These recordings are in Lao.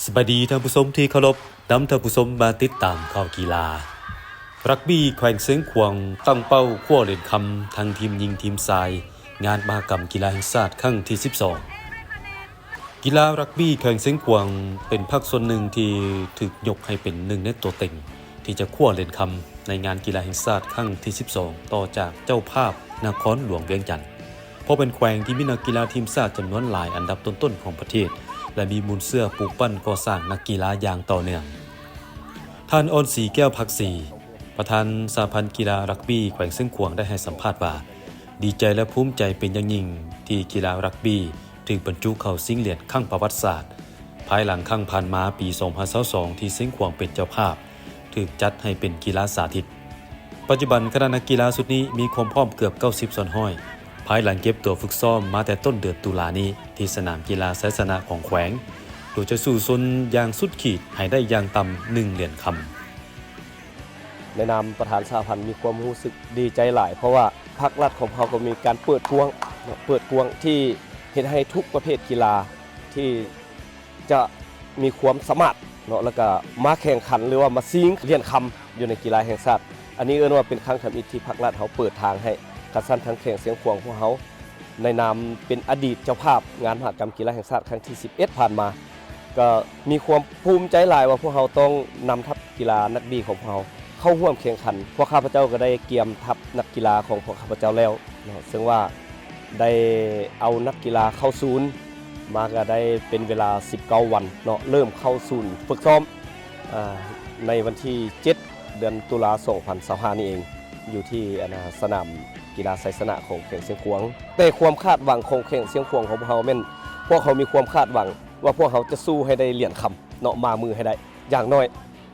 ສະບາຍດີທ່ານຜູ້ຊົມທີ່ເຄົາລົບ, ນຳທ່ານຜູ້ຊົມມາຕິດຕາມຂ່າວກິລາ. ຣັກບີ້ແຂວງຊຽງຂວາງຕັ້ງເປົ້າຄວ້າຫຼຽນຄຳທັງທີມຍິງທີມຊາຍ ງານມະຫະກຳກິລາແຫ່ງຊາດຄັ້ງທີສິບສອງ. ກິລາຣັກບີ້ແຂວງຊຽງຂວາງເປັນພາກສ່ວນໜຶ່ງທີ່ຖືກຍົກໃຫ້ເປັນໜຶ່ງໃນຕົວເຕັງທີ່ຈະຄວ້າຫຼຽນຄຳໃນງານກິລາແຫ່ງຊາດຄັ້ງທີສິບສອງ ຕໍ່ຈາກເຈົ້າພາບນະຄອນຫຼວງວຽງຈັນ. ເພາະເປັນແຂວງທີ່ມີນັກກິລາທີມຊາດຈຳນວນຫຼາຍອັນດັບຕົ້ນໆຂອງປະເທດ ແລະ ມີມູນເຊື້ອປູກປັ້ນກໍ່ສ້າງນັກກິລາຢ່າງຕໍ່ເນື່ອງ. ທ່ານ ອ່ອນສີ ແກ້ວພັກສີ ປະທານສະຫະພັນກິລາຣັກບີ້ແຂວງຊຽງຂວາງ ໄດ້ໃຫ້ສຳພາດວ່າ ດີໃຈ ແລະ ພູມໃຈເປັນຢ່າງຍິ່ງທີ່ກິລາຣັກບີ້ຖືກບັນຈຸເຂົ້າຊິງຫຼຽນຄັ້ງປະຫວັດສາດ ພາຍຫຼັງຄັ້ງຜ່ານມາປີສອງພັນຊາວສອງ ທີ່ຊຽງຂວາງເປັນເຈົ້າພາບ ຖືກຈັດໃຫ້ເປັນກິລາສາທິດ. ປັດຈຸບັນຄະນະນັກກິລາຊຸດນີ້ມີຄວາມພ້ອມເກືອບເກົ້າສິບສ່ວນຮ້ອຍ ພາຍຫຼັງເກັບຕົວຝຶກຊ້ອມມາແຕ່ຕົ້ນເດືອນຕຸລານີ້ ທີ່ສະໜາມກິລາໄຊຊະນະຂອງແຂວງ ໂດຍຈະສູ້ຊົນຢ່າງສຸດຂີດໃຫ້ໄດ້ຢ່າງຕ່ຳໜຶ່ງຫຼຽນຄຳ. ໃນນາມປະທານສະຫະພັນມີຄວາມຮູ້ສຶກດີໃຈຫຼາຍ ເພາະວ່າພາກລັດຂອງພວກເຮົາກໍມີການເປີດກວ້າງເນາະ ເປີດກວ້າງທີ່ເຮັດໃຫ້ທຸກປະເພດກິລາທີ່ ຈະມີຄວາມສາມາດເນາະ ແລ້ວກະມາແຂ່ງຂັນ ຫຼືວ່າມາຊິງຫຼຽນຄຳຢູ່ໃນກິລາແຫ່ງຊາດ. ອັນນີ້ເອີ້ນວ່າເປັນຄັ້ງທຳອິດທີ່ພາກລັດເຮົາເປີດທາງໃຫ້. ຄັນຊັ້ນທາງແຂວງຊຽງຂວາງພວກເຮົາ ໃນນາມເປັນອະດີດເຈົ້າພາບງານມະຫະກຳກິລາແຫ່ງຊາດຄັ້ງທີສິບເອັດຜ່ານມາ ກະມີຄວາມພູມໃຈຫຼາຍວ່າພວກເຮົາຕ້ອງນຳທັບກິລາຣັກບີ້ຂອງພວກເຮົາເຂົ້າຮ່ວມແຂ່ງຂັນ. ພວກຂ້າພະເຈົ້າກໍໄດ້ກຽມທັບນັກກິລາຂອງພວກຂ້າພະເຈົ້າແລ້ວເນາະ ເຊິ່ງວ່າ ໄດ້ເອົານັກກິລາເຂົ້າສູນມາກໍໄດ້ເປັນເວລາສິບເກົ້າວັນເນາະ ເລີ່ມເຂົ້າສູນຝຶກຊ້ອມ ອາ ໃນວັນທີເຈັດ ເດືອນຕຸລາ ສອງພັນຊາວຫ້ານີ້ເອງ ຢູ່ທີ່ ອັນນາ ສະໜາມກິລາໄຊຊະນະຂອງແຂວງຊຽງຂວາງ. ແຕ່ຄວາມຄາດຫວັງຂອງແຂວງຊຽງຂວາງຂອງພວກເຮົາແມ່ນ ພວກເຮົາມີຄວາມຄາດຫວັງວ່າພວກເຮົາຈະສູ້ໃຫ້ໄດ້ຫຼຽນຄຳເນາະ ມາມືໃຫ້ໄດ້ຢ່າງໜ້ອຍ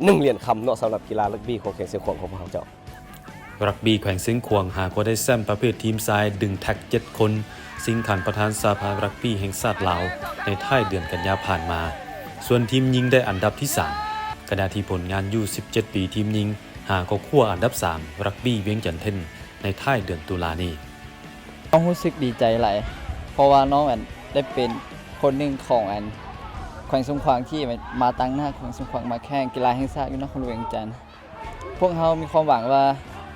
ໜຶ່ງຫຼຽນຄຳເນາະ ສຳລັບກິລາຣັກບີ້ຂອງແຂວງຊຽງຂວາງຂອງພວກເຮົາເຈົ້າ. ຣັກບີ້ແຂວງຊຽງຂວາງຫາກໍໄດ້ແຊ້ມປະເພດທີມຊາຍດຶງແທັກເຈັດຄົນ ຊິງຂັນປະທານສະຫະພັນຣັກບີ້ແຫ່ງຊາດລາວ ໃນທ້າຍເດືອນກັນຍາຜ່ານມາ. ສ່ວນທີມຍິງໄດ້ອັນດັບທີສາມ ຂະນະທີ່ຜົນງານຢູສິບເຈັດປີທີມຍິງຫາກໍຄວ້າອັນດັບສາມ ຣັກບີ້ວຽງຈັນເທັນ ໃນທ້າຍເດືອນຕຸລານີ້. ນ້ອງຮູ້ສຶກດີໃຈຫຼາຍ ເພາະວ່ານ້ອງ ອັນ ໄດ້ເປັນຄົນໜຶ່ງຂອງ ອັນ ແຂວງຊຽງຂວາງ ທີ່ ອັນ ມາຕາງໜ້າແຂວງຊຽງຂວາງມາແຂ່ງກິລາແຫ່ງຊາດຢູ່ນະຄອນຫຼວງວຽງຈັນ. ພວກເຮົາມີຄວາມຫວັງວ່າ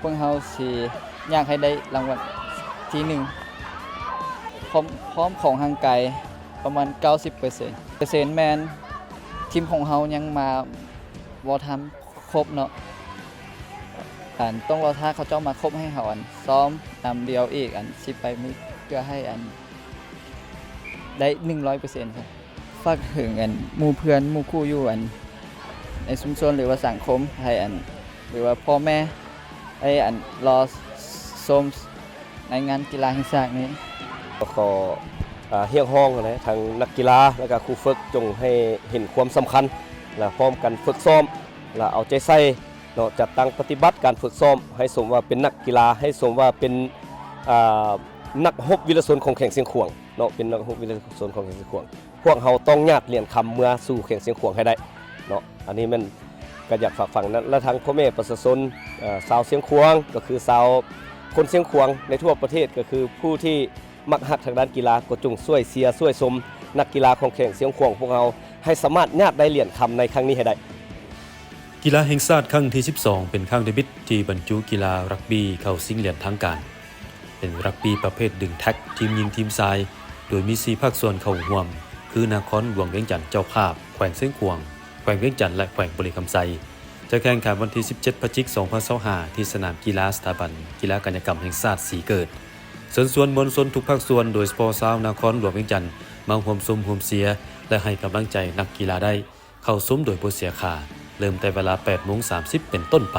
ພວກເຮົາຊິຢາກໃຫ້ໄດ້ລາງວັນທີໜຶ່ງ. ຄວາມພ້ອມຂອງຮ່າງກາຍປະມານເກົ້າສິບເປີເຊັນ. ເປີເຊັນແມ່ນທີມຂອງເຮົາຍັງມາບໍ່ທັນຄົບເນາະ. ອັນ ຕ້ອງລໍຖ້າເຂົາເຈົ້າມາຄົບໃຫ້ເຮົາ ອັນ ຊ້ອມນຳດຽວອີກ ອັນ ສິບປາຍມື້ ເພື່ອໃຫ້ ອັນ ໄດ້ໜຶ່ງຮ້ອຍເປີເຊັນ. ຝາກເຖິງ ອັນ ໝູ່ເພື່ອນໝູ່ຄູ່ຢູ່ ອັນ ໃນຊຸມຊົນ ຫຼືວ່າສັງຄົມ ໃຫ້ ອັນ ຫຼືວ່າພໍ່ແມ່ ໃຫ້ ອັນ ລໍຊົມໃນງານກິລາແຫ່ງຊາດນີ້. ກໍຂໍ ອາ ຮຽກຮ້ອງຫັ້ນແຫຼະ ທັງນັກກິລາ ແລ້ວກະຄູຝຶກ ຈົ່ງໃຫ້ເຫັນຄວາມສຳຄັນ ແລະ ພ້ອມກັນຝຶກຊ້ອມ ແລະ ເອົາໃຈໃສ່ເນາະ ຈັດຕັ້ງປະຕິບັດການຝຶກຊ້ອມ ໃຫ້ສົມວ່າເປັນນັກກິລາ ໃຫ້ສົມວ່າເປັນ ອາ ນັກຮົບວິລະຊົນຂອງແຂວງຊຽງຂວາງເນາະ ເປັນນັກຮົບວິລະຊົນຂອງແຂວງຊຽງຂວາງ. ພວກເຮົາຕ້ອງຍາດຫຼຽນຄຳເມືອສູ່ແຂວງຊຽງຂວາງໃຫ້ໄດ້ເນາະ. ອັນນີ້ແມ່ນກໍຢາກຝາກຝັງນະ ແລະ ທັງພໍ່ແມ່ປະຊາຊົນ ເອີ ຊາວຊຽງຂວາງ ກໍຄືຊາວ ຄົນຊຽງຂວາງໃນທົ່ວປະເທດ ກໍຄືຜູ້ທີ່ມັກຮັກທາງດ້ານກິລາ ກໍຈົ່ງຊ່ວຍເຊຍຊ່ວຍຊົມນັກກິລາຂອງແຂວງຊຽງຂວາງພວກເຮົາ ໃຫ້ສາມາດຍາດໄດ້ຫຼຽນຄຳໃນຄັ້ງນີ້ໃຫ້ໄດ້. ກິລາແຫ່ງຊາດຄັ້ງທີສິບສອງ ເປັນຄັ້ງທຳອິດທີ່ບັນຈຸກິລາຣັກບີ້ເຂົ້າຊິງຫຼຽນທາງການ. ເປັນຣັກບີ້ປະເພດດຶງແທັກທີມຍິງທີມຊາຍ ໂດຍມີສີ່ພາກສ່ວນເຂົ້າຮ່ວມ ຄື ນະຄອນຫຼວງວຽງຈັນເຈົ້າພາບ, ແຂວງຊຽງຂວາງ, ແຂວງວຽງຈັນ ແລະ ແຂວງບໍລິຄຳໄຊ. ຈະແຂ່ງຂັນວັນທີສິບເຈັດ ພະຈິກ ສອງພັນຊາວຫ້າ ທີ່ສະໜາມກິລາສະຖາບັນກິລາກາຍະກຳແຫ່ງຊາດສີເກີດ. ເຊີນຊວນມວນຊົນທຸກພາກສ່ວນ ໂດຍສະເພາະຊາວນະຄອນຫຼວງວຽງຈັນ ມາຮ່ວມຊົມຮ່ວມເຊຍ ແລະ ໃຫ້ກຳລັງໃຈນັກກິລາໄດ້. ເຂົ້າຊົມໂດຍບໍ່ເສຍຄ່າ ເລີ່ມແຕ່ເວລາແປດໂມງສາມສິບເປັນຕົ້ນໄປ.